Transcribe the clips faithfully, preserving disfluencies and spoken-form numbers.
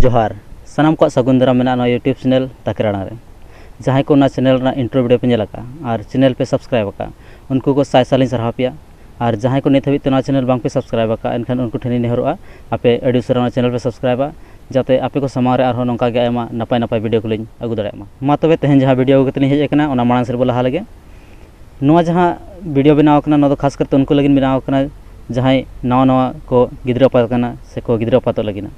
ᱡᱚᱦᱟᱨ᱾ ᱥᱟᱱᱟᱢ ᱠᱚᱣᱟᱜ ᱥᱟᱹᱜᱩᱱ ᱫᱟᱨᱟᱢ ᱢᱮᱱᱟᱜᱼᱟ ᱱᱚᱣᱟ YouTube ᱪᱮᱱᱮᱞ ᱛᱟᱠᱮᱨ ᱟᱲᱟᱝ ᱨᱮ᱾ ᱡᱟᱦᱟᱸᱭ ᱠᱚ ᱱᱚᱣᱟ ᱪᱮᱱᱮᱞ ᱨᱮᱱᱟᱜ ᱤᱱᱴᱨᱳ ᱵᱷᱤᱰᱤᱭᱳ ᱯᱮ ᱧᱮᱞ ᱟᱠᱟᱫᱼᱟ ᱟᱨ ᱪᱮᱱᱮᱞ ᱯᱮ ᱥᱟᱵᱥᱠᱨᱟᱭᱤᱵ ᱟᱠᱟᱫᱼᱟ, ᱩᱱᱠᱩ ᱠᱚ ᱥᱟᱭ ᱥᱟᱭ ᱞᱤᱧ ᱥᱟᱨᱦᱟᱣ ᱯᱮᱭᱟ᱾ ᱟᱨ ᱡᱟᱦᱟᱸᱭ ᱠᱚ ᱱᱤᱛ ᱦᱟᱹᱵᱤᱡ ᱛᱮ ᱱᱚᱣᱟ ᱪᱮᱱᱮᱞ ᱵᱟᱝ ᱯᱮ ᱥᱟᱵᱥᱠᱨᱟᱭᱤᱵ ᱟᱠᱟᱫᱼᱟ, ᱮᱱᱠᱷᱟᱱ ᱩᱱᱠᱩ ᱴᱷᱮᱱ ᱞᱤᱧ ᱱᱮᱦᱚᱨᱚᱜᱼᱟ, ᱟᱯᱮ ᱟᱹᱰᱤ ᱩᱥᱟᱹᱨᱟ ᱱᱚᱣᱟ ᱪᱮᱱᱮᱞ ᱯᱮ ᱥᱟᱵᱥᱠᱨᱟᱭᱤᱵᱟ, ᱡᱟᱛᱮ ᱟᱯᱮ ᱠᱚ ᱥᱟᱢᱟᱝ ᱨᱮ ᱟᱨᱦᱚᱸ ᱱᱚᱝᱠᱟ ᱜᱮ ᱟᱭᱢᱟ ᱱᱟᱯᱟᱭ ᱱᱟᱯᱟᱭ ᱵᱷᱤᱰᱤᱭᱳ ᱠᱚᱞᱤᱧ ᱟᱹᱜᱩ ᱫᱟᱲᱮᱭᱟᱜ ᱢᱟ᱾ ᱢᱟ ᱛᱚᱵᱮ, ᱛᱮᱦᱮᱧ ᱡᱟᱦᱟᱸ ᱵᱷᱤᱰᱤᱭᱳ ᱟᱹᱜᱩ ᱠᱟᱛᱮ ᱞᱤᱧ ᱦᱮᱡ ᱟᱠᱟᱱᱟ, ᱚᱱᱟ ᱢᱟᱲᱟᱝ ᱥᱮᱫ ᱵᱚ ᱞᱟᱦᱟ ᱞᱮᱜᱮ᱾ ᱱᱚᱣᱟ ᱡᱟᱦᱟᱸ ᱵᱷᱤᱰᱤᱭᱳ ᱵᱮᱱᱟᱣ ᱠᱟᱱᱟ, ᱱᱚᱣᱟ ᱫᱚ ᱠᱷᱟᱥ ᱠᱟᱨᱛᱮ ᱩᱱᱠᱩ ᱞᱟᱹᱜᱤᱫ ᱵᱮᱱᱟᱣ ᱠᱟᱱᱟ, ᱡᱟᱦᱟᱸᱭ ᱱᱟᱣᱟ ᱱᱟᱣᱟ ᱠᱚ ᱜᱤᱫᱽᱨᱟᱹ ᱟᱯᱟᱛ ᱠᱟᱱᱟ ᱥᱮ ᱠᱚ ᱜᱤᱫᱽᱨᱟᱹ ᱟᱯᱟᱛᱚᱜ ᱞᱟᱹᱜᱤᱫ᱾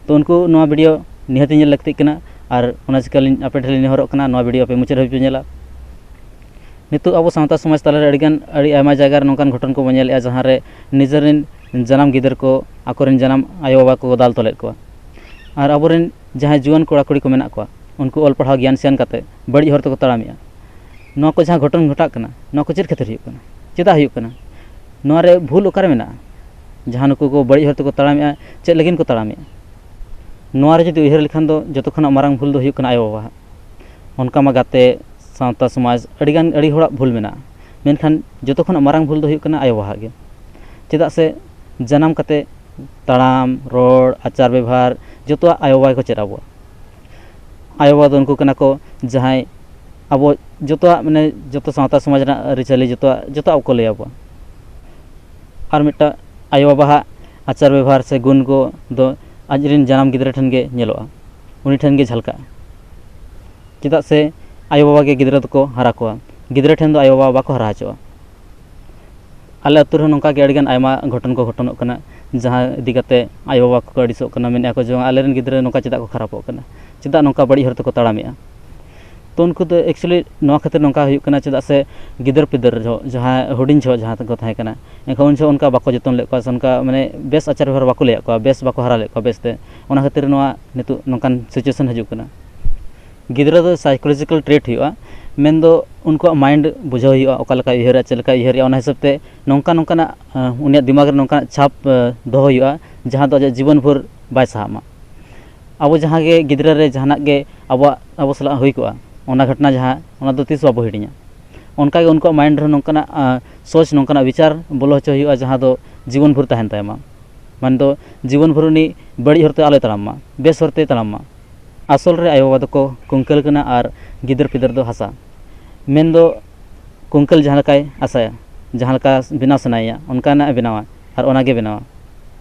ᱛᱚ, ᱩᱱᱠᱩ ᱱᱚᱣᱟ ᱵᱷᱤᱰᱤᱭᱳ ᱱᱤᱦᱟᱹᱛ ᱧᱮᱞ ᱞᱟᱹᱠᱛᱤᱜ ᱠᱟᱱᱟ, ᱟᱨ ᱚᱱᱟ ᱪᱤᱠᱟᱹ ᱞᱤᱧ, ᱟᱯᱮ ᱴᱷᱮᱱ ᱞᱤᱧ ᱱᱮᱦᱚᱨᱚᱜ ᱠᱟᱱᱟ, ᱱᱚᱣᱟ ᱵᱷᱤᱰᱤᱭᱳ ᱟᱯᱮ ᱢᱩᱪᱟᱹᱫ ᱦᱟᱹᱵᱤᱡ ᱯᱮ ᱧᱮᱞᱟ᱾ ᱱᱤᱛᱚᱜ ᱟᱵᱚ ᱥᱟᱶᱛᱟ ᱥᱚᱢᱟᱡᱽ ᱛᱟᱞᱟᱨᱮ ᱟᱹᱰᱤᱜᱟᱱ, ᱟᱹᱰᱤ ᱟᱭᱢᱟ ᱡᱟᱭᱜᱟ ᱨᱮ ᱱᱚᱝᱠᱟᱱ ᱜᱷᱚᱴᱚᱱ ᱠᱚᱵᱚᱱ ᱧᱮᱞᱮᱫᱼᱟ, ᱡᱟᱦᱟᱸ ᱨᱮ ᱱᱤᱡᱮᱨᱮᱱ ᱡᱟᱱᱟᱢ ᱜᱤᱫᱟᱹᱨ ᱠᱚ ᱟᱠᱚᱨᱮᱱ ᱡᱟᱱᱟᱢ ᱟᱭᱳᱼᱵᱟᱵᱟ ᱠᱚ ᱫᱟᱞ ᱛᱚᱞᱮᱫ ᱠᱚᱣᱟ᱾ ᱟᱨ ᱟᱵᱚᱨᱮᱱ ᱡᱟᱦᱟᱸᱭ ᱡᱩᱣᱟᱹᱱ ᱠᱚᱲᱟ ᱠᱩᱲᱤ ᱠᱚ ᱢᱮᱱᱟᱜ ᱠᱚᱣᱟ, ᱩᱱᱠᱩ ᱚᱞ ᱯᱟᱲᱦᱟᱣ ᱜᱮᱭᱟᱱ ᱥᱮᱭᱟᱱ ᱠᱟᱛᱮ ᱵᱟᱹᱲᱤᱡ ᱦᱚᱨ ᱛᱮᱠᱚ ᱛᱟᱲᱟᱢᱮᱫᱼᱟ᱾ ᱱᱚᱣᱟ ᱠᱚ ᱡᱟᱦᱟᱸ ᱜᱷᱚᱴᱚᱱ ᱜᱷᱚᱴᱟᱜ ᱠᱟᱱᱟ, ᱱᱚᱣᱟ ᱠᱚ ᱪᱮᱫ ᱠᱷᱟᱹᱛᱤᱨ ᱦᱩᱭᱩᱜ ᱠᱟᱱᱟ? ᱪᱮᱫᱟᱜ ᱦᱩᱭᱩᱜ ᱠᱟᱱᱟ? ᱱᱚᱣᱟ ᱨᱮ ᱵᱷᱩᱞ ᱚᱠᱟᱨᱮ ᱢᱮᱱᱟᱜᱼᱟ? ᱡᱟᱦᱟᱸ ᱱᱩᱠᱩ ᱠᱚ ᱵᱟᱹᱲᱤᱡ ᱦᱚᱨ ᱛᱮᱠᱚ ᱛᱟᱲᱟᱢᱮᱫᱼᱟ, ᱪᱮᱫ ᱞᱟᱹᱜᱤᱫ ᱠᱚ ᱛᱟᱲᱟᱢᱮᱫᱼᱟ? ᱱᱚᱣᱟ ᱨᱮ ᱡᱩᱫᱤ ᱩᱭᱦᱟᱹᱨ ᱞᱮᱠᱷᱟᱱ ᱫᱚ, ᱡᱚᱛᱚ ᱠᱷᱚᱱᱟᱜ ᱢᱟᱨᱟᱝ ᱵᱷᱩᱞ ᱫᱚ ᱦᱩᱭᱩᱜ ᱠᱟᱱᱟ ᱟᱭᱳᱼᱵᱟᱵᱟᱣᱟᱜ᱾ ᱚᱱᱠᱟ ᱢᱟ ᱜᱟᱛᱮ, ᱥᱟᱶᱛᱟ, ᱥᱚᱢᱟᱡᱽ, ᱟᱹᱰᱤᱜᱟᱱ, ᱟᱹᱰᱤ ᱦᱚᱲᱟᱜ ᱵᱷᱩᱞ ᱢᱮᱱᱟᱜᱼᱟ, ᱢᱮᱱᱠᱷᱟᱱ ᱡᱚᱛᱚ ᱠᱷᱚᱱᱟᱜ ᱢᱟᱨᱟᱝ ᱵᱷᱩᱞ ᱫᱚ ᱦᱩᱭᱩᱜ ᱠᱟᱱᱟ ᱟᱭᱳᱼᱵᱟᱵᱟᱣᱟᱜ ᱜᱮ᱾ ᱪᱮᱫᱟᱜ ᱥᱮ ᱡᱟᱱᱟᱢ ᱠᱟᱛᱮ ᱛᱟᱲᱟᱢ, ᱨᱚᱲ, ᱟᱪᱟᱨ ᱵᱮᱵᱷᱟᱨ ᱡᱚᱛᱚᱣᱟᱜ ᱟᱭᱳᱼᱵᱟᱵᱟ ᱜᱮᱠᱚ ᱪᱮᱫ ᱟᱵᱚᱣᱟ᱾ ᱟᱭᱳᱼᱵᱟᱵᱟ ᱫᱚ ᱩᱱᱠᱩ ᱠᱟᱱᱟ ᱠᱚ ᱡᱟᱦᱟᱸᱭ ᱟᱵᱚ ᱡᱚᱛᱚᱣᱟᱜ, ᱢᱟᱱᱮ, ᱡᱚᱛᱚ ᱥᱟᱶᱛᱟ ᱥᱚᱢᱟᱡᱽ ᱨᱮᱱᱟᱜ ᱟᱹᱨᱤᱪᱟᱹᱞᱤ ᱡᱚᱛᱚᱣᱟᱜ, ᱡᱚᱛᱚᱣᱟᱜ ᱠᱚ ᱞᱟᱹᱭ ᱟᱵᱚᱣᱟ᱾ ᱟᱨ ᱢᱤᱫᱴᱟᱝ ᱟᱭᱳᱼᱵᱟᱵᱟᱣᱟᱜ ᱟᱪᱟᱨ ᱵᱮᱵᱷᱟᱨ ᱥᱮ ᱜᱩᱱ ᱠᱚ ᱫᱚ ᱟᱡᱨᱮᱱ ᱡᱟᱱᱟᱢ ᱜᱤᱫᱽᱨᱟᱹ ᱴᱷᱮᱱ ᱜᱮ ᱧᱮᱞᱚᱜᱼᱟ, ᱩᱱᱤ ᱴᱷᱮᱱ ᱜᱮ ᱡᱷᱟᱞᱠᱟᱜᱼᱟ᱾ ᱪᱮᱫᱟᱜ ᱥᱮ ᱟᱭᱳᱼᱵᱟᱵᱟ ᱜᱮ ᱜᱤᱫᱽᱨᱟᱹ ᱫᱚᱠᱚ ᱦᱟᱨᱟ ᱠᱚᱣᱟ, ᱜᱤᱫᱽᱨᱟᱹ ᱴᱷᱮᱱ ᱫᱚ ᱟᱭᱳᱼᱵᱟᱵᱟ ᱵᱟᱠᱚ ᱦᱟᱨᱟ ᱦᱚᱪᱚᱜᱼᱟ᱾ ᱟᱞᱮ ᱟᱹᱛᱩ ᱨᱮᱦᱚᱸ ᱱᱚᱝᱠᱟ ᱜᱮ ᱟᱹᱰᱤᱜᱟᱱ ᱟᱭᱢᱟ ᱜᱷᱚᱴᱚᱱ ᱠᱚ ᱜᱷᱚᱴᱚᱱᱚᱜ ᱠᱟᱱᱟ, ᱡᱟᱦᱟᱸ ᱤᱫᱤ ᱠᱟᱛᱮ ᱟᱭᱳᱼᱵᱟᱵᱟ ᱠᱚᱠᱚ ᱟᱹᱲᱤᱥᱚᱜ ᱠᱟᱱᱟ, ᱢᱮᱱᱮᱫᱼᱟ ᱠᱚ ᱡᱮ, "ᱟᱞᱮᱨᱮᱱ ᱜᱤᱫᱽᱨᱟᱹ ᱱᱚᱝᱠᱟ ᱪᱮᱫᱟᱜ ᱠᱚ ᱠᱷᱟᱨᱟᱯᱚᱜ ᱠᱟᱱᱟ? ᱪᱮᱫᱟᱜ ᱱᱚᱝᱠᱟ ᱵᱟᱹᱲᱤᱡ ᱦᱚᱨ ᱛᱮᱠᱚ ᱛᱟᱲᱟᱢᱮᱫᱼᱟ?" ᱛᱚ, ᱩᱱᱠᱩ ᱫᱚ actually ᱱᱚᱣᱟ ᱠᱷᱟᱹᱛᱤᱨ ᱱᱚᱝᱠᱟ ᱦᱩᱭᱩᱜ ᱠᱟᱱᱟ, ᱪᱮᱫᱟᱜ ᱥᱮ ᱜᱤᱫᱟᱹᱨ ᱯᱤᱫᱟᱹᱨ ᱡᱚᱦᱚᱜ, ᱡᱟᱦᱟᱸ ᱦᱩᱰᱤᱧ ᱡᱚᱦᱚᱜ ᱡᱟᱦᱟᱸ ᱠᱚ ᱛᱟᱦᱮᱸ ᱠᱟᱱᱟ, ᱮᱱᱠᱷᱟᱱ ᱩᱱ ᱡᱚᱦᱚᱜ ᱚᱱᱠᱟ ᱵᱟᱠᱚ ᱡᱚᱛᱚᱱ ᱞᱮᱫ ᱠᱚᱣᱟ ᱥᱮ ᱚᱱᱠᱟ, ᱢᱟᱱᱮ, ᱵᱮᱥ ᱟᱪᱟᱨ ᱵᱮᱵᱚᱦᱟᱨ ᱵᱟᱠᱚ ᱞᱟᱹᱭᱟᱫ ᱠᱚᱣᱟ, ᱵᱮᱥ ᱵᱟᱠᱚ ᱦᱟᱨᱟ ᱞᱮᱫ ᱠᱚᱣᱟ ᱵᱮᱥᱛᱮ᱾ ᱚᱱᱟ ᱠᱷᱟᱹᱛᱤᱨ ᱱᱚᱣᱟ ᱱᱤᱛᱚᱜ ᱱᱚᱝᱠᱟᱱ situation ᱦᱤᱡᱩᱜ ᱠᱟᱱᱟ᱾ ᱜᱤᱫᱽᱨᱟᱹ ᱫᱚ psychological trait ᱦᱩᱭᱩᱜᱼᱟ, ᱢᱮᱱᱫᱚ ᱩᱱᱠᱩᱣᱟᱜ mind ᱵᱩᱡᱷᱟᱹᱣ ᱦᱩᱭᱩᱜᱼᱟ, ᱚᱠᱟ ᱞᱮᱠᱟᱭ ᱩᱭᱦᱟᱹᱨᱟ, ᱪᱮᱫ ᱞᱮᱠᱟᱭ ᱩᱭᱦᱟᱹᱨᱮᱜᱼᱟ, ᱚᱱᱟ ᱦᱤᱥᱟᱹᱵ ᱛᱮ ᱱᱚᱝᱠᱟ ᱱᱚᱝᱠᱟᱱᱟᱜ, ᱟᱸ, ᱩᱱᱤᱭᱟᱜ ᱫᱤᱢᱟᱜᱽ ᱨᱮ ᱱᱚᱝᱠᱟᱱᱟᱜ ᱪᱷᱟᱯ, ᱟᱸ, ᱫᱚᱦᱚ ᱦᱩᱭᱩᱜᱼᱟ, ᱡᱟᱦᱟᱸ ᱫᱚ ᱟᱡᱟᱜ ᱡᱤᱵᱚᱱ ᱵᱷᱳᱨ ᱵᱟᱭ ᱥᱟᱦᱟᱜ ᱢᱟ᱾ ᱟᱵᱚ ᱡᱟᱦᱟᱸ ᱜᱮ ᱜᱤᱫᱽᱨᱟᱹ ᱨᱮ ᱡᱟᱦᱟᱱᱟᱜ ᱜᱮ ᱟᱵᱚᱣᱟᱜ, ᱟᱵᱚ ᱥᱟᱞᱟᱜ ᱦᱩᱭ ᱠᱚᱜᱼᱟ, ᱚᱱᱟ ᱜᱷᱚᱴᱚᱱᱟ ᱡᱟᱦᱟᱸ, ᱚᱱᱟ ᱫᱚ ᱛᱤᱥ ᱵᱟᱵᱚ ᱦᱤᱲᱤᱧᱟ᱾ ᱚᱱᱠᱟᱜᱮ ᱩᱱᱠᱩᱣᱟᱜ mind ᱨᱮᱦᱚᱸ ᱱᱚᱝᱠᱟᱱᱟᱜ, ᱟᱸ, ᱥᱳᱪ, ᱱᱚᱝᱠᱟᱱᱟᱜ ᱵᱤᱪᱟᱨ ᱵᱚᱞᱚ ᱦᱚᱪᱚ ᱦᱩᱭᱩᱜᱼᱟ, ᱡᱟᱦᱟᱸ ᱫᱚ ᱡᱤᱵᱚᱱ ᱵᱷᱳᱨ ᱛᱟᱦᱮᱱ ᱛᱟᱭ ᱢᱟ᱾ ᱢᱟᱱᱮ ᱫᱚ ᱡᱤᱵᱚᱱ ᱵᱷᱳᱨ ᱩᱱᱤ ᱵᱟᱹᱲᱤᱡ ᱦᱚᱨᱛᱮ ᱟᱞᱚᱭ ᱛᱟᱲᱟᱢ ᱢᱟ, ᱵᱮᱥ ᱦᱚᱨᱛᱮᱭ ᱛᱟᱲᱟᱢ ᱢᱟ᱾ ᱟᱥᱚᱞ ᱨᱮ ᱟᱭᱳᱼᱵᱟᱵᱟ ᱫᱚᱠᱚ ᱠᱩᱝᱠᱟᱹᱞ ᱠᱟᱱᱟ ᱟᱨ ᱜᱤᱫᱟᱹᱨ ᱯᱤᱫᱟᱹᱨ ᱫᱚ ᱦᱟᱥᱟ᱾ ᱢᱮᱱᱫᱚ ᱠᱩᱝᱠᱟᱹᱞ ᱡᱟᱦᱟᱸ ᱞᱮᱠᱟᱭ ᱟᱥᱟᱭᱟ, ᱡᱟᱦᱟᱸ ᱞᱮᱠᱟ ᱵᱮᱱᱟᱣ ᱥᱟᱱᱟᱭᱮᱭᱟ, ᱚᱱᱠᱟᱱᱟᱜ ᱮ ᱵᱮᱱᱟᱣᱟ ᱟᱨ ᱚᱱᱟᱜᱮ ᱵᱮᱱᱟᱣᱟ᱾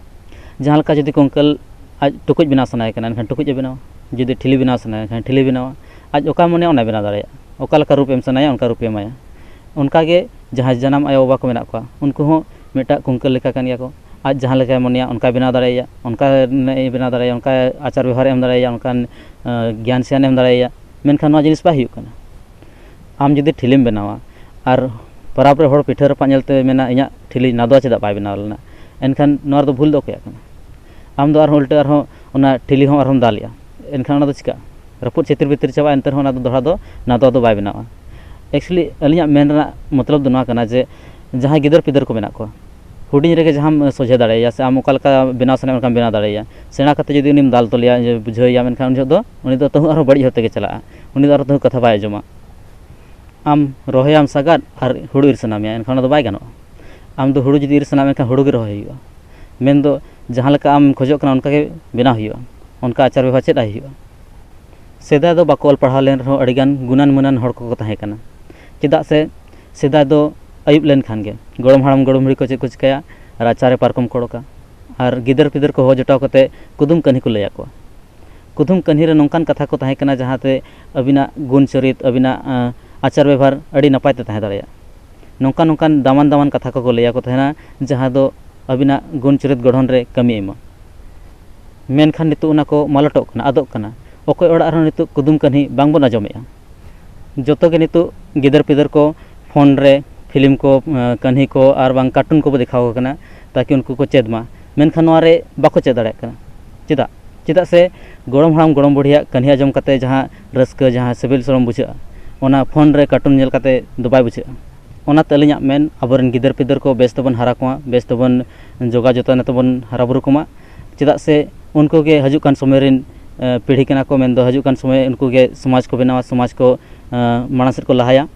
ᱡᱟᱦᱟᱸ ᱞᱮᱠᱟ ᱡᱩᱫᱤ ᱠᱩᱝᱠᱟᱹᱞ ᱟᱡ ᱴᱩᱠᱩᱡ ᱵᱮᱱᱟᱣ ᱥᱟᱱᱟᱭᱮ ᱠᱟᱱᱟ, ᱮᱱᱠᱷᱟᱱ ᱴᱩᱠᱩᱡ ᱮ ᱵᱮᱱᱟᱣᱟ᱾ ᱡᱩᱫᱤ ᱴᱷᱤᱞᱤ ᱵᱮᱱᱟᱣ ᱥᱟᱱᱟᱭᱮ ᱠᱷᱟᱱ ᱴᱷᱤᱞᱤ ᱵᱮᱱᱟᱣᱟ᱾ ᱟᱡ ᱚᱠᱟ ᱢᱚᱱᱮᱭᱟ ᱚᱱᱟᱭ ᱵᱮᱱᱟᱣ ᱫᱟᱲᱮᱭᱟᱜᱼᱟ᱾ ᱚᱠᱟ ᱞᱮᱠᱟ ᱨᱩᱯ ᱮᱢ ᱥᱟᱱᱟᱭᱟ ᱚᱱᱠᱟ ᱨᱩᱯ ᱮ ᱮᱢᱟᱭᱟ᱾ ᱚᱱᱠᱟᱜᱮ ᱡᱟᱦᱟᱸᱭ ᱡᱟᱱᱟᱢ ᱟᱭᱳᱼᱵᱟᱵᱟ ᱠᱚ ᱢᱮᱱᱟᱜ ᱠᱚᱣᱟ, ᱩᱱᱠᱩ ᱦᱚᱸ ᱢᱤᱫᱴᱟᱜ ᱠᱩᱝᱠᱟᱹᱞ ᱞᱮᱠᱟ ᱠᱟᱱ ᱜᱮᱭᱟ ᱠᱚ᱾ ᱟᱡ ᱡᱟᱦᱟᱸ ᱞᱮᱠᱟᱭ ᱢᱚᱱᱮᱭᱟ ᱚᱱᱠᱟᱭ ᱵᱮᱱᱟᱣ ᱫᱟᱲᱮᱭᱟᱜᱼᱟ, ᱚᱱᱠᱟᱭ ᱵᱮᱱᱟᱣ ᱫᱟᱲᱮᱭᱟᱜᱼᱟ, ᱚᱱᱠᱟ ᱟᱪᱟᱨ ᱵᱮᱵᱚᱦᱟᱨ ᱮᱢ ᱫᱟᱲᱮᱭᱟᱜᱼᱟ, ᱚᱱᱠᱟᱱ ᱟᱸ, ᱜᱮᱭᱟᱱ ᱥᱮᱭᱟᱱ ᱮᱢ ᱫᱟᱲᱮᱭᱟᱭᱟ᱾ ᱢᱮᱱᱠᱷᱟᱱ ᱱᱚᱣᱟ ᱡᱤᱱᱤᱥ ᱵᱟᱭ ᱦᱩᱭᱩᱜ ᱠᱟᱱᱟ᱾ ᱟᱢ ᱡᱩᱫᱤ ᱴᱷᱤᱞᱤᱢ ᱵᱮᱱᱟᱣᱟ ᱟᱨ ᱯᱚᱨᱚᱵᱽ ᱨᱮ ᱦᱚᱲ ᱯᱤᱴᱷᱟᱹ ᱨᱟᱯᱟᱜ ᱧᱮᱞᱛᱮ ᱢᱮᱱᱟ, "ᱤᱧᱟᱹᱜ ᱴᱷᱤᱞᱤ ᱱᱟᱫᱣᱟ ᱪᱮᱫᱟᱜ ᱵᱟᱭ ᱵᱮᱱᱟᱣ ᱞᱮᱱᱟ?" ᱮᱱᱠᱷᱟᱱ ᱱᱚᱣᱟ ᱨᱮᱫᱚ ᱵᱷᱩᱞ ᱫᱚ ᱚᱠᱚᱭᱟᱜ ᱠᱟᱱᱟ? ᱟᱢ ᱫᱚ ᱟᱨᱦᱚᱸ ᱩᱞᱴᱟᱹ ᱟᱨᱦᱚᱸ ᱚᱱᱟ ᱴᱷᱤᱞᱤ ᱦᱚᱸ ᱟᱨᱦᱚᱸᱢ ᱫᱟᱞᱮᱜᱼᱟ᱾ ᱮᱱᱠᱷᱟᱱ ᱚᱱᱟ ᱫᱚ ᱪᱤᱠᱟᱹᱜᱼᱟ? ᱨᱟᱹᱯᱩᱫ ᱪᱷᱤᱛᱤᱨ ᱵᱷᱤᱛᱤᱨ ᱪᱟᱵᱟᱜᱼᱟ, ᱮᱱᱛᱮ ᱨᱮᱦᱚᱸ ᱚᱱᱟ ᱫᱚ ᱫᱚᱦᱲᱟ ᱫᱚ ᱱᱟᱫᱣᱟ ᱫᱚ ᱵᱟᱭ ᱵᱮᱱᱟᱣᱟ᱾ Actually, ᱟᱹᱞᱤᱧᱟᱜ ᱢᱮᱱ ᱨᱮᱱᱟᱜ ᱢᱚᱛᱞᱚᱵ ᱫᱚ ᱱᱚᱣᱟ ᱠᱟᱱᱟ ᱡᱮ, ᱡᱟᱦᱟᱸᱭ ᱜᱤᱫᱟᱹᱨ ᱯᱤᱫᱟᱹᱨ ᱠᱚ ᱢᱮᱱᱟᱜ ᱠᱚᱣᱟ, ᱦᱩᱰᱤᱧ ᱨᱮᱜᱮ ᱡᱟᱦᱟᱸᱢ ᱥᱚᱡᱷᱮ ᱫᱟᱲᱮᱭᱟᱭᱟ ᱥᱮ ᱟᱢ ᱚᱠᱟ ᱞᱮᱠᱟ ᱵᱮᱱᱟᱣ ᱥᱟᱱᱟᱭᱮᱫ ᱢᱮᱭᱟ, ᱚᱱᱠᱟᱢ ᱵᱮᱱᱟᱣ ᱫᱟᱲᱮᱭᱟᱭᱟ᱾ ᱥᱮᱬᱟ ᱠᱟᱛᱮ ᱡᱩᱫᱤ ᱩᱱᱤᱢ ᱫᱟᱞ ᱛᱚᱞᱮᱭᱟ, ᱡᱮ ᱵᱩᱡᱷᱟᱹᱣᱮᱭᱟᱢ, ᱮᱱᱠᱷᱟᱱ ᱩᱱ ᱡᱚᱦᱚᱜ ᱫᱚ ᱩᱱᱤ ᱫᱚ ᱛᱟᱹᱦᱩ ᱟᱨᱦᱚᱸ ᱵᱟᱹᱲᱤᱡ ᱦᱚᱨ ᱛᱮᱜᱮ ᱪᱟᱞᱟᱜᱼᱟ᱾ ᱩᱱᱤ ᱫᱚ ᱟᱨᱦᱚᱸ ᱛᱟᱹᱦᱩ ᱠᱟᱛᱷᱟ ᱵᱟᱭ ᱟᱸᱡᱚᱢᱟ᱾ ᱟᱢ ᱨᱚᱦᱚᱭᱟᱢ ᱥᱟᱜᱟᱫ ᱟᱨ ᱦᱩᱲᱩ ᱤᱨ ᱥᱟᱱᱟ ᱢᱮᱭᱟ, ᱮᱱᱠᱷᱟᱱ ᱚᱱᱟ ᱫᱚ ᱵᱟᱭ ᱜᱟᱱᱚᱜᱼᱟ᱾ ᱟᱢ ᱫᱚ ᱦᱩᱲᱩ ᱡᱩᱫᱤ ᱤᱨ ᱥᱟᱱᱟ ᱢᱮᱱᱠᱷᱟᱱ ᱦᱩᱲᱩ ᱜᱮ ᱨᱚᱦᱚᱭ ᱦᱩᱭᱩᱜᱼᱟ᱾ ᱢᱮᱱᱫᱚ ᱡᱟᱦᱟᱸ ᱞᱮᱠᱟ ᱟᱢ ᱠᱷᱚᱡᱚᱜ ᱠᱟᱱᱟ ᱚᱱᱠᱟ ᱜᱮ ᱵᱮᱱᱟᱣ ᱦᱩᱭᱩᱜᱼᱟ, ᱚᱱᱠᱟ ᱟᱪᱟᱨ ᱵᱮᱵᱚᱦᱟᱨ ᱪᱮᱫ ᱟᱭ ᱦᱩᱭᱩᱜᱼᱟ᱾ ᱥᱮᱫᱟᱭ ᱫᱚ ᱵᱟᱠᱚ ᱚᱞ ᱯᱟᱲᱦᱟᱣ ᱞᱮᱱ ᱨᱮᱦᱚᱸ ᱟᱹᱰᱤᱜᱟᱱ ᱜᱩᱱᱟᱱ ᱢᱟᱹᱱᱟᱱ ᱦᱚᱲ ᱠᱚᱠᱚ ᱛᱟᱦᱮᱸ ᱠᱟᱱᱟ᱾ ᱪᱮᱫᱟᱜ ᱥᱮ ᱥᱮᱫᱟᱭ ᱫᱚ ᱟᱹᱭᱩᱵ ᱞᱮᱱᱠᱷᱟᱱ ᱜᱮ ᱜᱚᱲᱚᱢ ᱦᱟᱲᱟᱢ ᱜᱚᱲᱚᱢ ᱵᱩᱲᱦᱤ ᱠᱚ ᱪᱮᱫ ᱠᱚ ᱪᱤᱠᱟᱹᱭᱟ, ᱨᱟᱪᱟᱨᱮ ᱯᱟᱨᱠᱚᱢ ᱠᱚ ᱚᱰᱚᱠᱟ ᱟᱨ ᱜᱤᱫᱟᱹᱨ ᱯᱤᱫᱟᱹᱨ ᱠᱚ ᱦᱚᱦᱚ ᱡᱚᱴᱟᱣ ᱠᱟᱛᱮ ᱠᱩᱫᱩᱢ ᱠᱟᱹᱦᱱᱤ ᱠᱚ ᱞᱟᱹᱭ ᱟᱠᱚᱣᱟ᱾ ᱠᱩᱫᱩᱢ ᱠᱟᱹᱦᱱᱤ ᱨᱮ ᱱᱚᱝᱠᱟᱱ ᱠᱟᱛᱷᱟ ᱠᱚ ᱛᱟᱦᱮᱸ ᱠᱟᱱᱟ ᱡᱟᱦᱟᱸᱛᱮ ᱟᱹᱵᱤᱱᱟᱜ ᱜᱩᱱ ᱪᱚᱨᱤᱛ, ᱟᱹᱵᱤᱱᱟᱜ, ᱟᱸ, ᱟᱪᱟᱨ ᱵᱮᱵᱷᱟᱨ ᱟᱹᱰᱤ ᱱᱟᱯᱟᱭ ᱛᱮ ᱛᱟᱦᱮᱸ ᱫᱟᱲᱮᱭᱟᱜᱼᱟ᱾ ᱱᱚᱝᱠᱟᱱ ᱱᱚᱝᱠᱟᱱ ᱫᱟᱢᱟᱱ ᱫᱟᱢᱟᱱ ᱠᱟᱛᱷᱟ ᱠᱚᱠᱚ ᱞᱟᱹᱭ ᱟᱠᱚ ᱛᱟᱦᱮᱱᱟ, ᱡᱟᱦᱟᱸ ᱫᱚ ᱟᱹᱵᱤᱱᱟᱜ ᱜᱩᱱ ᱪᱚᱨᱤᱛ ᱜᱚᱲᱦᱚᱱ ᱨᱮ ᱠᱟᱹᱢᱤ ᱮᱢᱟ᱾ ᱢᱮᱱᱠᱷᱟᱱ ᱱᱤᱛᱚᱜ ᱚᱱᱟ ᱠᱚ ᱢᱟᱞᱚᱴᱚᱜ ᱠᱟᱱᱟ, ᱟᱫᱚᱜ ᱠᱟᱱᱟ᱾ ᱚᱠᱚᱭ ᱚᱲᱟᱜ ᱨᱮᱦᱚᱸ ᱱᱤᱛᱚᱜ ᱠᱩᱫᱩᱢ ᱠᱟᱹᱦᱱᱤ ᱵᱟᱝᱵᱚᱱ ᱟᱸᱡᱚᱢᱮᱫᱼᱟ᱾ ᱡᱚᱛᱚ ᱜᱮ ᱱᱤᱛᱚᱜ ᱜᱤᱫᱟᱹᱨ ᱯᱤᱫᱟᱹᱨ ᱠᱚ ᱯᱷᱳᱱ ᱨᱮ ᱯᱷᱤᱞᱢ ᱠᱚ, ᱟᱸ, ᱠᱟᱹᱦᱱᱤ ᱠᱚ ᱟᱨ ᱵᱟᱝ ᱠᱟᱨᱴᱩᱱ ᱠᱚᱵᱚ ᱫᱮᱠᱷᱟᱣ ᱟᱠᱚ ᱠᱟᱱᱟ, ᱛᱟᱠᱤ ᱩᱱᱠᱩ ᱠᱚ ᱪᱮᱫ ᱢᱟ᱾ ᱢᱮᱱᱠᱷᱟᱱ ᱱᱚᱣᱟ ᱨᱮ ᱵᱟᱠᱚ ᱪᱮᱫ ᱫᱟᱲᱮᱭᱟᱜ ᱠᱟᱱᱟ᱾ ᱪᱮᱫᱟᱜ? ᱪᱮᱫᱟᱜ ᱥᱮ ᱜᱚᱲᱚᱢ ᱦᱟᱲᱟᱢ ᱜᱚᱲᱚᱢ ᱵᱩᱲᱦᱤᱭᱟᱜ ᱠᱟᱹᱦᱱᱤ ᱟᱸᱡᱚᱢ ᱠᱟᱛᱮ ᱡᱟᱦᱟᱸ ᱨᱟᱹᱥᱠᱟᱹ, ᱡᱟᱦᱟᱸ ᱥᱤᱵᱤᱞ ᱥᱚᱲᱚᱢ ᱵᱩᱡᱷᱟᱹᱜᱼᱟ, ᱚᱱᱟ ᱯᱷᱳᱱ ᱨᱮ ᱠᱟᱨᱴᱩᱱ ᱧᱮᱞ ᱠᱟᱛᱮ ᱫᱚ ᱵᱟᱭ ᱵᱩᱡᱷᱟᱹᱜᱼᱟ᱾ ᱚᱱᱟᱛᱮ ᱟᱹᱞᱤᱧᱟᱜ ᱢᱮᱱ, ᱟᱵᱚᱨᱮᱱ ᱜᱤᱫᱟᱹᱨ ᱯᱤᱫᱟᱹᱨ ᱠᱚ ᱵᱮᱥ ᱛᱮᱵᱚᱱ ᱦᱟᱨᱟ ᱠᱚᱢᱟ, ᱵᱮᱥ ᱛᱮᱵᱚᱱ ᱡᱚᱜᱟᱣ ᱡᱚᱛᱚᱱ ᱛᱮᱵᱚᱱ ᱦᱟᱨᱟ ᱵᱩᱨᱩ ᱠᱚᱢᱟ᱾ ᱪᱮᱫᱟᱜ ᱥᱮ ᱩᱱᱠᱩ ᱜᱮ ᱦᱤᱡᱩᱜ ᱠᱟᱱ ᱥᱚᱢᱚᱭ ᱨᱮᱱ, ᱮ, ᱯᱤᱲᱦᱤ ᱠᱟᱱᱟ ᱠᱚ, ᱢᱮᱱᱫᱚ ᱦᱤᱡᱩᱜ ᱠᱟᱱ ᱥᱚᱢᱚᱭ ᱩᱱᱠᱩ ᱜᱮ ᱥᱚᱢᱟᱡᱽ ᱠᱚ ᱵᱮᱱᱟᱣᱟ, ᱥᱚᱢᱟᱡᱽ ᱠᱚ, ᱮ, ᱢᱟᱲᱟᱝ ᱥᱮᱫ ᱠᱚ ᱞᱟᱦᱟᱭᱟ᱾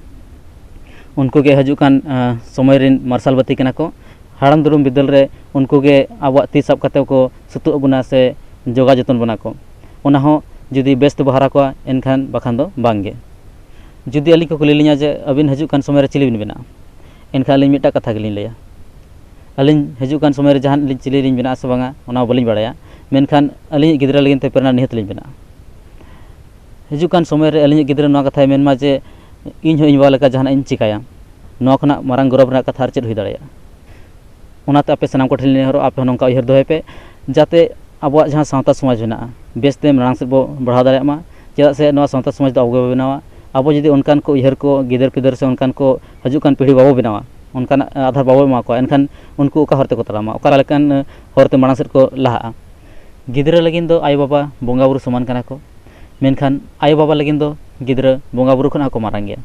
ᱩᱱᱠᱩ ᱜᱮ ᱦᱤᱡᱩᱜ ᱠᱟᱱ, ᱮ, ᱥᱚᱢᱚᱭ ᱨᱮᱱ ᱢᱟᱨᱥᱟᱞ ᱵᱟᱹᱛᱤ ᱠᱟᱱᱟ ᱠᱚ᱾ ᱦᱟᱲᱟᱢ ᱫᱩᱲᱩᱢ ᱵᱤᱫᱟᱹᱞ ᱨᱮ ᱩᱱᱠᱩ ᱜᱮ ᱟᱵᱚᱣᱟᱜ ᱛᱤ ᱥᱟᱵ ᱠᱟᱛᱮ ᱠᱚ ᱥᱩᱛᱩᱜ ᱵᱚᱱᱟ ᱥᱮ ᱡᱚᱜᱟᱣ ᱡᱚᱛᱚᱱ ᱵᱚᱱᱟ ᱠᱚ᱾ ᱚᱱᱟ ᱦᱚᱸ ᱡᱩᱫᱤ ᱵᱮᱥ ᱛᱮᱵᱚ ᱦᱟᱨᱟ ᱠᱚᱣᱟ, ᱮᱱᱠᱷᱟᱱ, ᱵᱟᱠᱷᱟᱱ ᱫᱚ ᱵᱟᱝ ᱜᱮ᱾ ᱡᱩᱫᱤ ᱟᱹᱞᱤᱧ ᱠᱚ ᱠᱩᱞᱤ ᱞᱤᱧᱟ ᱡᱮ, "ᱟᱹᱵᱤᱱ ᱦᱤᱡᱩᱜ ᱠᱟᱱ ᱥᱚᱢᱚᱭ ᱨᱮ ᱪᱤᱞᱤ ᱵᱤᱱ ᱵᱮᱱᱟᱜᱼᱟ?" ᱮᱱᱠᱷᱟᱱ ᱟᱹᱞᱤᱧ ᱢᱤᱫᱴᱟᱝ ᱠᱟᱛᱷᱟ ᱜᱮᱞᱤᱧ ᱞᱟᱹᱭᱟ, ᱟᱹᱞᱤᱧ ᱦᱤᱡᱩᱜ ᱠᱟᱱ ᱥᱚᱢᱚᱭ ᱨᱮ ᱡᱟᱦᱟᱱ ᱞᱤᱧ ᱪᱤᱞᱤ ᱞᱤᱧ ᱵᱮᱱᱟᱜᱼᱟ ᱥᱮ ᱵᱟᱝᱟ, ᱚᱱᱟ ᱵᱟᱹᱞᱤᱧ ᱵᱟᱲᱟᱭᱟ, ᱢᱮᱱᱠᱷᱟᱱ ᱟᱹᱞᱤᱧᱤᱡ ᱜᱤᱫᱽᱨᱟᱹ ᱞᱟᱹᱜᱤᱫ ᱛᱮ ᱯᱨᱮᱨᱚᱱᱟ ᱱᱤᱦᱟᱹᱛ ᱞᱤᱧ ᱵᱮᱱᱟᱜᱼᱟ᱾ ᱦᱤᱡᱩᱜ ᱠᱟᱱ ᱥᱚᱢᱚᱭ ᱨᱮ ᱟᱹᱞᱤᱧᱤᱡ ᱜᱤᱫᱽᱨᱟᱹ ᱱᱚᱣᱟ ᱠᱟᱛᱷᱟᱭ ᱢᱮᱱ ᱢᱟ ᱡᱮ, "ᱤᱧ ᱦᱚᱸ ᱤᱧ ᱵᱟᱵᱟ ᱞᱮᱠᱟ ᱡᱟᱦᱟᱱᱟᱜ ᱤᱧ ᱪᱤᱠᱟᱹᱭᱟ", ᱱᱚᱣᱟ ᱠᱷᱚᱱᱟᱜ ᱢᱟᱨᱟᱝ ᱜᱚᱨᱚᱵᱽ ᱨᱮᱱᱟᱜ ᱠᱟᱛᱷᱟ ᱟᱨ ᱪᱮᱫ ᱦᱩᱭ ᱫᱟᱲᱮᱭᱟᱜᱼᱟ? ᱚᱱᱟᱛᱮ ᱟᱯᱮ ᱥᱟᱱᱟᱢ ᱠᱚᱴᱷᱮᱱ ᱞᱤᱧ ᱱᱮᱦᱚᱨᱚᱜᱼᱟ, ᱟᱯᱮ ᱦᱚᱸ ᱱᱚᱝᱠᱟ ᱩᱭᱦᱟᱹᱨ ᱫᱚᱦᱚᱭ ᱯᱮ, ᱡᱟᱛᱮ ᱟᱵᱚᱣᱟᱜ ᱡᱟᱦᱟᱸ ᱥᱟᱶᱛᱟ ᱥᱚᱢᱟᱡᱽ ᱢᱮᱱᱟᱜᱼᱟ, ᱵᱮᱥᱛᱮ ᱢᱟᱲᱟᱝ ᱥᱮᱫ ᱵᱚ ᱵᱟᱲᱦᱟᱣ ᱫᱟᱲᱮᱭᱟᱜ ᱢᱟ᱾ ᱪᱮᱫᱟᱜ ᱥᱮ ᱱᱚᱣᱟ ᱥᱟᱶᱛᱟ ᱥᱚᱢᱟᱡᱽ ᱫᱚ ᱟᱵᱚ ᱜᱮᱵᱚ ᱵᱮᱱᱟᱣᱟ᱾ ᱟᱵᱚ ᱡᱩᱫᱤ ᱚᱱᱠᱟᱱ ᱠᱚ ᱩᱭᱦᱟᱹᱨ ᱠᱚ ᱜᱤᱫᱟᱹᱨ ᱯᱤᱫᱟᱹᱨ ᱥᱮ ᱚᱱᱠᱟᱱ ᱠᱚ ᱦᱤᱡᱩᱜ ᱠᱟᱱ ᱯᱤᱲᱦᱤ ᱵᱟᱵᱚ ᱵᱮᱱᱟᱣᱟ, ᱚᱱᱠᱟᱱᱟᱜ ᱟᱫᱷᱟᱨ ᱵᱟᱵᱚ ᱮᱢᱟ ᱠᱚᱣᱟ, ᱮᱱᱠᱷᱟᱱ ᱩᱱᱠᱩ ᱚᱠᱟ ᱦᱚᱨ ᱛᱮᱠᱚ ᱛᱟᱲᱟᱢᱟ, ᱚᱠᱟ ᱞᱮᱠᱟᱱ ᱦᱚᱨ ᱛᱮ ᱢᱟᱲᱟᱝ ᱥᱮᱫ ᱠᱚ ᱞᱟᱦᱟᱜᱼᱟ? ᱜᱤᱫᱽᱨᱟᱹ ᱞᱟᱹᱜᱤᱫ ᱫᱚ ᱟᱭᱳᱼᱵᱟᱵᱟ ᱵᱚᱸᱜᱟᱼᱵᱩᱨᱩ ᱥᱚᱢᱟᱱ ᱠᱟᱱᱟ ᱠᱚ, ᱢᱮᱱᱠᱷᱟᱱ ᱟᱭᱳᱼᱵᱟᱵᱟ ᱞᱟᱹᱜᱤᱫ ᱫᱚ ᱜᱤᱫᱽᱨᱟᱹ ᱵᱚᱸᱜᱟᱼᱵᱩᱨᱩ ᱠᱷᱚᱱᱟᱜ ᱦᱚᱸᱠᱚ ᱢᱟᱨᱟᱝ ᱜᱮᱭᱟ᱾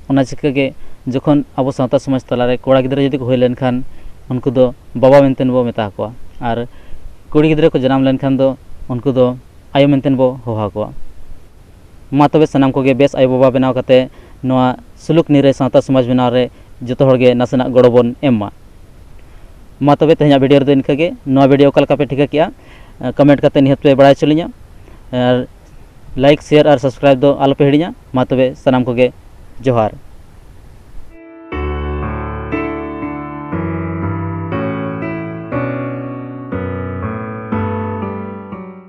ᱚᱱᱟ ᱪᱤᱠᱟᱹ ᱜᱮ ᱡᱚᱠᱷᱚᱱ ᱟᱵᱚ ᱥᱟᱶᱛᱟ ᱥᱚᱢᱟᱡᱽ ᱛᱟᱞᱟᱨᱮ ᱠᱚᱲᱟ ᱜᱤᱫᱽᱨᱟᱹ ᱡᱩᱫᱤ ᱠᱚ ᱦᱩᱭ ᱞᱮᱱᱠᱷᱟᱱ, ᱩᱱᱠᱩ ᱫᱚ ᱵᱟᱵᱟ ᱢᱮᱱᱛᱮ ᱵᱚ ᱢᱮᱛᱟ ᱠᱚᱣᱟ, ᱟᱨ ᱠᱩᱲᱤ ᱜᱤᱫᱽᱨᱟᱹ ᱠᱚ ᱡᱟᱱᱟᱢ ᱞᱮᱱᱠᱷᱟᱱ ᱫᱚ ᱩᱱᱠᱩ ᱫᱚ ᱟᱭᱳ ᱢᱮᱱᱛᱮ ᱵᱚ ᱦᱚᱦᱚ ᱟᱠᱚᱣᱟ᱾ ᱢᱟ ᱛᱚᱵᱮ ᱥᱟᱱᱟᱢ ᱠᱚᱜᱮ ᱵᱮᱥ ᱟᱭᱳᱼᱵᱟᱵᱟ ᱵᱮᱱᱟᱣ ᱠᱟᱛᱮ ᱱᱚᱣᱟ ᱥᱩᱞᱩᱠ ᱱᱤᱨᱟᱹᱭ ᱥᱟᱶᱛᱟ ᱥᱚᱢᱟᱡᱽ ᱵᱮᱱᱟᱣ ᱨᱮ ᱡᱚᱛᱚ ᱦᱚᱲ ᱜᱮ ᱱᱟᱥᱮᱱᱟᱜ ᱜᱚᱲᱚ ᱵᱚᱱ ᱮᱢ ᱢᱟ᱾ ᱢᱟ ᱛᱚᱵᱮ ᱛᱮᱦᱮᱧᱟᱜ video ᱨᱮᱫᱚ ᱤᱱᱠᱟᱹ ᱜᱮ᱾ ᱱᱚᱣᱟ video ᱚᱠᱟ ᱞᱮᱠᱟ ᱯᱮ ᱴᱷᱤᱠᱟᱹ ᱠᱮᱜᱼᱟ, ᱠᱚᱢᱮᱱᱴ ᱠᱟᱛᱮ ᱱᱤᱦᱟᱹᱛ ᱯᱮ ᱵᱟᱲᱟᱭ ᱦᱚᱪᱚ ᱞᱤᱧᱟ, ᱟᱨ like, share ᱟᱨ subscribe ᱫᱚ ᱟᱞᱚ ᱯᱮ ᱦᱤᱲᱤᱧᱟ᱾ ᱢᱟ ᱛᱚᱵᱮ ᱥᱟᱱᱟᱢ ᱠᱚᱜᱮ ᱡᱚᱦᱟᱨ᱾